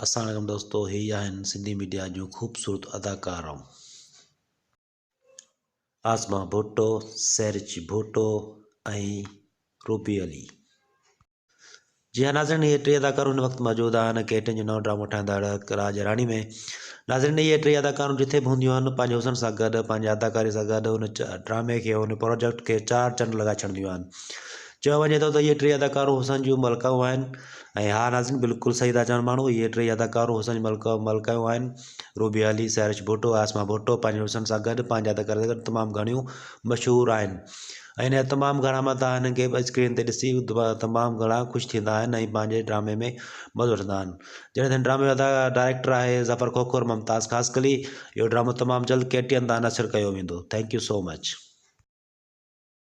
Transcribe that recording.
السلام عليڪم دوستو هي آهن سنڌي ميڊيا جون خوبصورت اداڪارائون عاصمه ڀٽو، سحرش ڀٽو ۽ روبي علي. جي ها ناظرين اهي ٽي اداڪارون هن وقت موجود آهن ڪي ٽين جو نئون ڊرامو ٺاهيندڙ راڄ راڻي ۾ ناظرين اهي ٽي اداڪارون جٿي به هونديون آهن پنهنجي حسن سان گڏ پنهنجي اداڪاري سان گڏ ان ڊرامي کي ان پروجيڪٽ کي چار چنڊ لڳائي ڇڏنديون آهن چيو وڃي ٿو ته اهي ٽي اداڪارون حسن جون ملڪائون آهن ۽ ها ناظرين بلڪل صحيح ٿا چون ماڻهو اهي ٽي اداڪارون حسن جون ملڪائون آهن روبي علي، سحرش ڀٽو ۽ عاصمه ڀٽو پنهنجي حسن سان گڏ پنهنجي اداڪاري سان گڏ تمام گهڻيون مشهور آهن ۽ ان جا تمام گهڻا مداح هنن کي اسڪرين تي ڏسي تمام گهڻا خوش ٿيندا آهن ۽ پنهنجي ڊرامي ۾ مزو وٺندا آهن جڏهن ته هن ڊرامي جو ادا ڊائريڪٽر آهي ظفر کوکر ممتاز خاصخيلي اهو ڊرامو تمام جلد ڪي ٽي اين تان نشر ڪيو ويندو thank you so much.